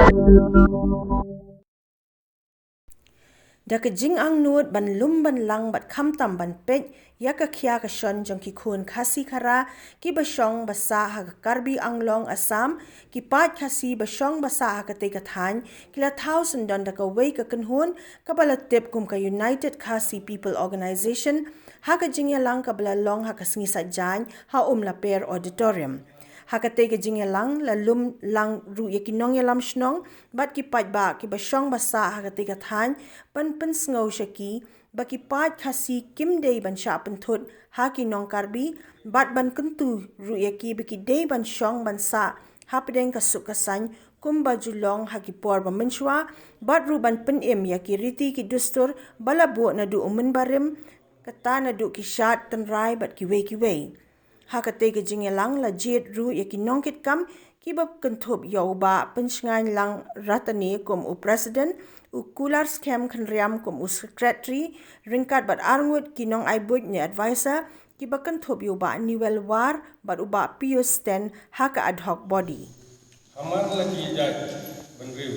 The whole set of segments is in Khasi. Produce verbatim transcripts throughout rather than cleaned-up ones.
Da ka jingangnud ban lum ban lang bad khamtam ban peit ïa ka khia ka shon jong ki khun Khasi Khara ki ba shong ba sah ha ka Karbi Anglong Assam, ki paid Khasi ba shong ba sah ha katei ka thaiñ, ki la thaw syndon da kawei ka kynhun kaba la tip kum ka United Khasi People Organization, ha ka jingïalang kaba la long ha ka sngi Saitjaiñ ha Umlaper Auditorium. Ha katei ka jingïalang la lum lang ruh ïa ki nongïalam shnong bad ki paidbah ki ba shong ba sah ha katei ka thaiñ, ban pynsngew sha ki ba ki paid Khasi kim dei ban shah pynthut ha ki nong Karbi, bad ban kyntu ruh ïa ki ba ki dei ban shong ban sah hapdeng ka suk ka saiñ kumba ju long ha ki por ba mynshuwa, bad ruh ban pynim ïa ki riti ki dustur ba la buh naduh u mynbarim, kata naduh ki shad tynrai bad kiwei kiwei. Ha katei ka jingïalang la jied ruh ïa ki nongkitkam ki ba kynthup ïa u Bah Pynshngaiñ Lang Ratane kum u President, u Kular Skhem Khynriam kum u Secretary, ryngkat bad arngut ki nongai buit ne advisor, ki ba kynthup ïa u Bah Newell War bad u Bah Pius Ten ha ka ad hoc body. Hamar la ki jait bynriew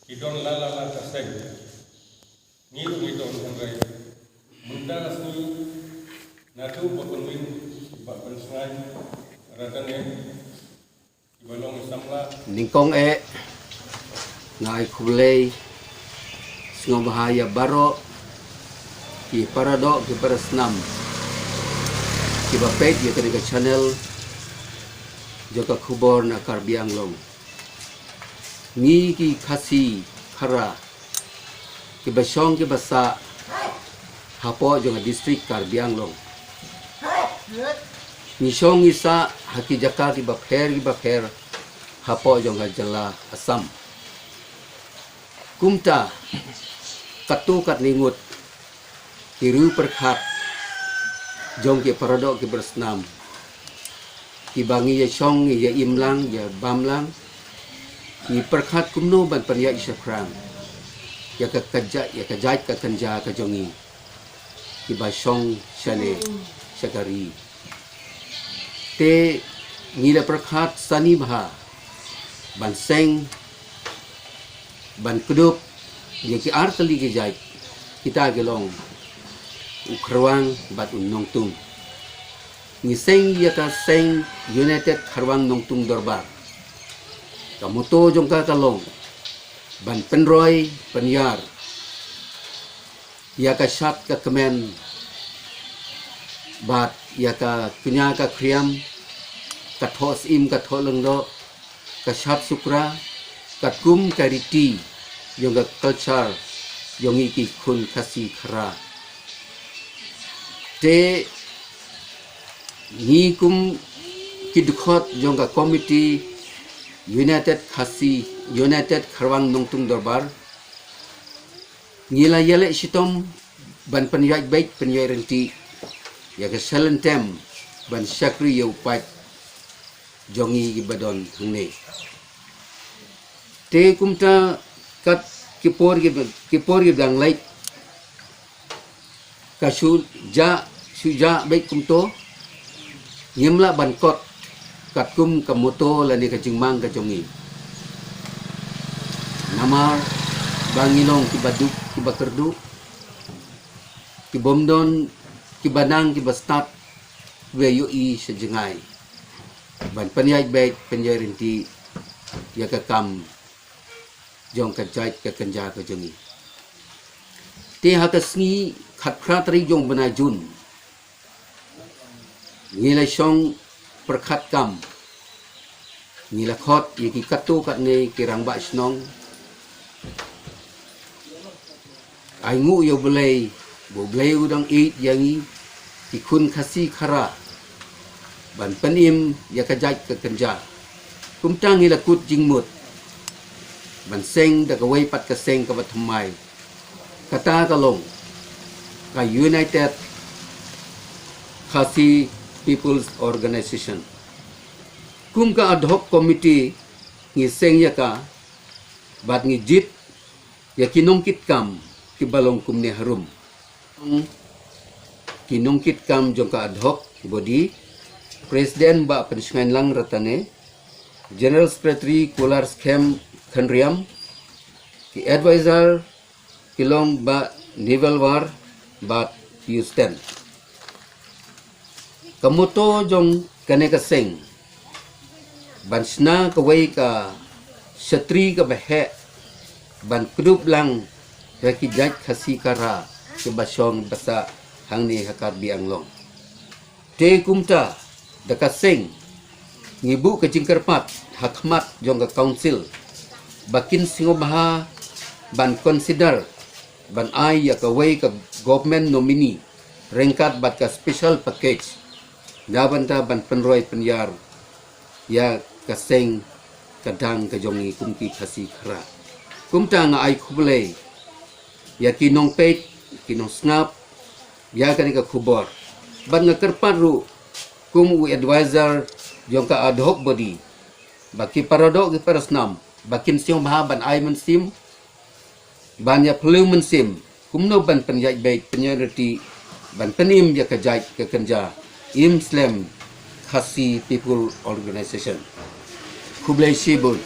ki don la la la ka seng. Ngi ruh ngi don hynrei mynta la sngi naduh ba pynwin ba pynsngai Ratane ki ba long samla. Nyngkong eh nga ai khublei sngewbha ïa baroh ki paradoh ki parasnam ki ba peit ïa kane ka channel jong ka khubor na Karbi Anglong. Ngi ki Khasi Khara ki ba shong ki ba sah hapoh jong ka district Karbi Anglong. Ngi shong ngi sah ha ki jaka ki ba pher ki ba pher hapoh jong ka jylla Assam. Kumta katto katne ngut ki riew pyrkhat jong ki paradoh ki parasnam ki ba ngi ïa shong ngi ïa im lang ïa bam lang, ngi pyrkhat kumno ban pynïaid shaphrang ïa ka ka jait ïa ka jait ka kynja ka jong ngi ki ba shong shane sha ka ri. Te ngi la pyrkhat sani bha ban seng ban kdup ïa ki ar tylli ki jait, kita ki long u Kharwang bad u Nongtung. Ngi seng ïa ka seng United Kharwang Nongtung Dorbar. Ka motto jong ka ka long ban pynroi pynïar ïa ka shad ka kmen bad ïa ka kñia ka khriam, ka thoh syiem ka thoh lyngdoh, ka shad sukra, katkum ka riti jong ka culture jong ngi ki khun Khasi Khara. Te ngi kum ki dkhot jong ka komiti United Khasi, United Kharwang Nongtung Dorbar, ngi la ïaleh shitom ban pynïaid beit pynïaid rynti ïa ka shalynter ban shakri ïa u paid jong ngi ki ba don hangne. Te kumta kat ki por ki, ki por ki dang leit, ka shu jah shu jah beit kumto, ngim lah ban kot katkum ka motto lane ka jingmang ka jong ngi. Namar ba ngi long ki ba duk ki ba kyrduh, ki bym don ki ba nang ki ba stad, wei ïohi sha jngai ban pynïaid beit pynïaid rynti ïa ka kam jong ka jait ka kynja ka jong ngi. Te ha ka sngi khatphra tarik jong bnai Jun, ngi la shong pyrkhat kam, ngi la khot ïa ki katto katne ki rangbah shnong, ai nguh ïa U Blei ba U Blei u dang ïeit ïa ngi ki khun Khasi Khara ban pynim ïa ka jait ka kynja. Kumta ngi la kut jingmut ban seng da kawei pat ka seng kaba thymmai, kata ka long ka United Khasi People's Organization. Kum ka ad hoc committee ngi seng ïa ka bad ngi jied ïa ki nongkitkam ki ba long kumne harum. Ki nongkitkam jong ka ad hoc body, President Bah Pynshngaiñ Lang Ratane, General Secretary Kular Skhem Thenriam, ki advisor ki long Bah Nivelwar bad Houston. Ka motto jong kane ka seng, ban shna kawei ka shatri kaba heh, ban kdup lang ïa ki jait Khasi Khara kiba shong basa hangne ha Karbi Anglong. Te kumta, da ka seng ngi buh ka jingkyrpad ha khmat jong ka council ba kin sngewbha ban consider ban ai ïa kawei ka government nominee ryngkat bad ka special package na bynta ban pynroi pynïar ïa ka seng ka dang ka jong ngi kum ki Khasi Khara. Kumta nga ai khublei ïa ki nongpeit, ki nongsngap ïa kane ka khubor. Bad nga kyrpad ruh kum u advisor jong ka ad hoc body ba ki paradoh ki parasnam ba kin sngewbha ban ai mynsiem, ban ïa phylliew mynsiem kumno ban pynïaid beit pynïaid riti, ban pynim ïa ka jait ka kynja im slem Khasi People Organization. Khublei shibun.